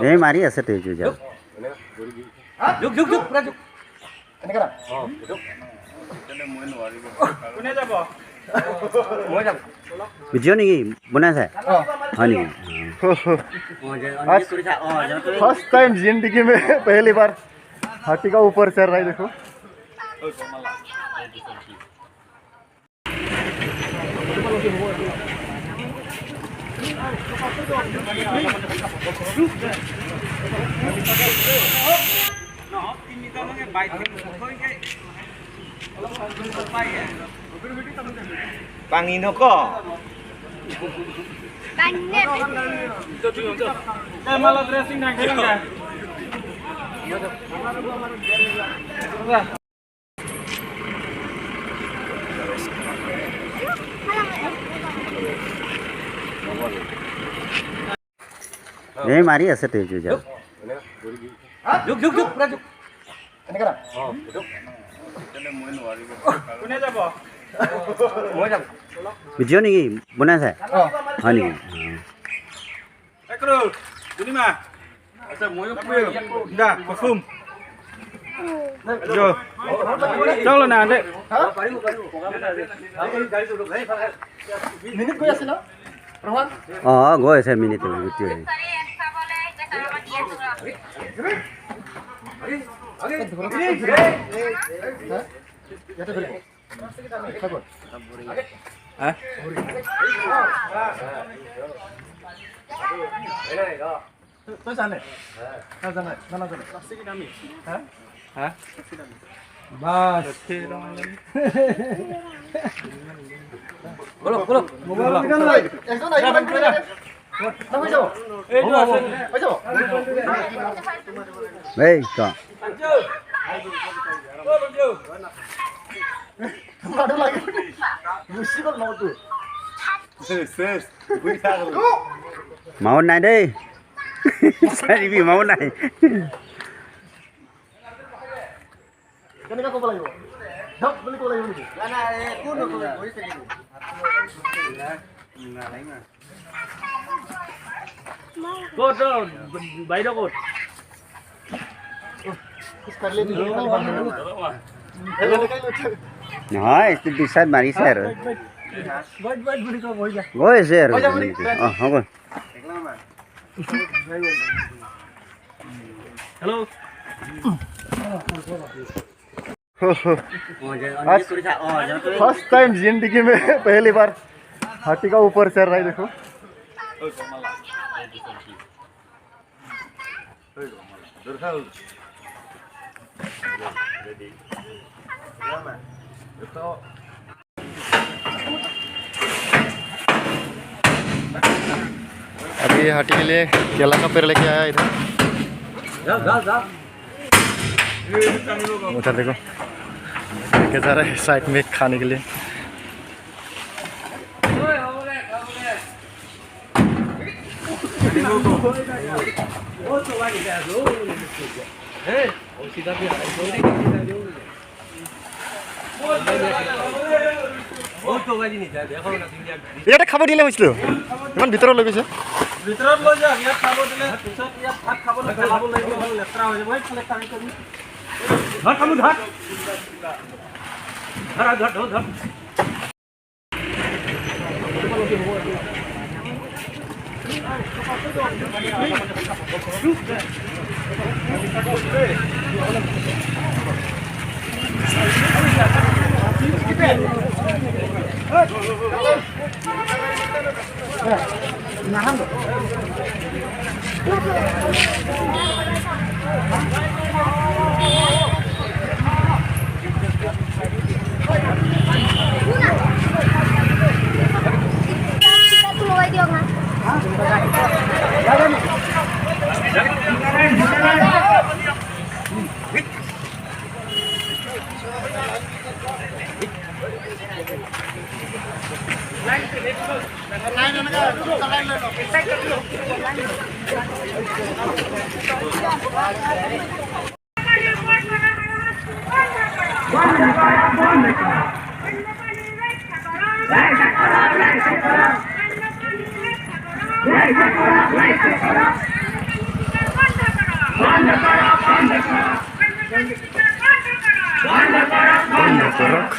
এই মাৰি আছে তো এইটো যা ঝুক ঝুক ঝুক পুৰা ঝুক এনেকা না অ কোনে যাব মই যাম ভিডিঅ' নেকি বনাইছে হয় নেকি? फर्स्ट टाइम जिंदगी में पहली बार हाथी का ऊपर चढ़ रहा है देखो। পাঙি নক এই মাৰি আছে তো এইটো যা ঝুক ঝুক ঝুক পুৰা ঝুক এনেকা না অ কোনে যাব মই যাম ভিডিঅ' নেকি বনাইছে হয় নেকি? মিনিট গৈ আছে ন ৰোহন? অ গৈ আছে মিনিট গোটেই। ইয়াতে ধৰিব তই জানে না জানে না নাজানে হা বাস বলো বলো একজন আহিব না হৈ যাব হৈ যাব। এই ক মানুহ লাগে গুচি গ'ল নটো মাউত নাই দেই চাৰিবি মাউত নাই। কেনেকৈ ক'ব লাগিব ধপ বুলি ক'ব লাগিব নেকি? ক'ত বাইদেউ ক'ত খোজ কাঢ়িলে নহয় দুই চাইড মাৰিছে আৰু গৈ আছে আৰু অ হ'ব। হেল্ল' फर्स्ट टाइम जिंदगी में पहली बार हाथी का ऊपर चढ़ रहा है देखो। अभी हाथी के लिए केला का पेड़ लेके आया इधर। उधर देखो लेके जा रहा है साइड में खाने के लिए। ইয়াতে খাব দিলে হৈছিলো ইমান ভিতৰত লৈ গৈছে। ভিতৰত লৈ যাওক ইয়াত খাব দিলে পিছত ইয়াত ভাত খাবলৈ পেলাব লাগিব লেতেৰা হৈ যাব। এইফালে কামি কৰি ধৰ খামু ধৰ ধৰ ধৰ ধৰ ধৰ লগাই দিয়ক না। বন্ধ কৰক,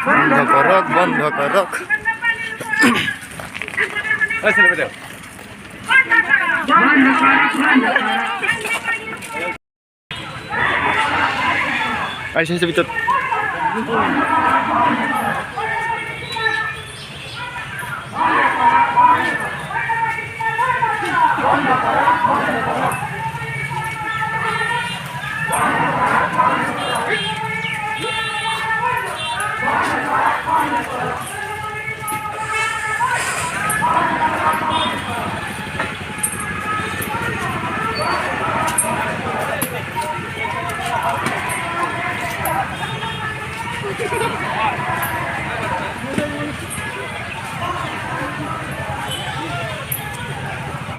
বন্ধ কৰক, বন্ধ কৰক। আহিছে, আহিছে ভিতৰত।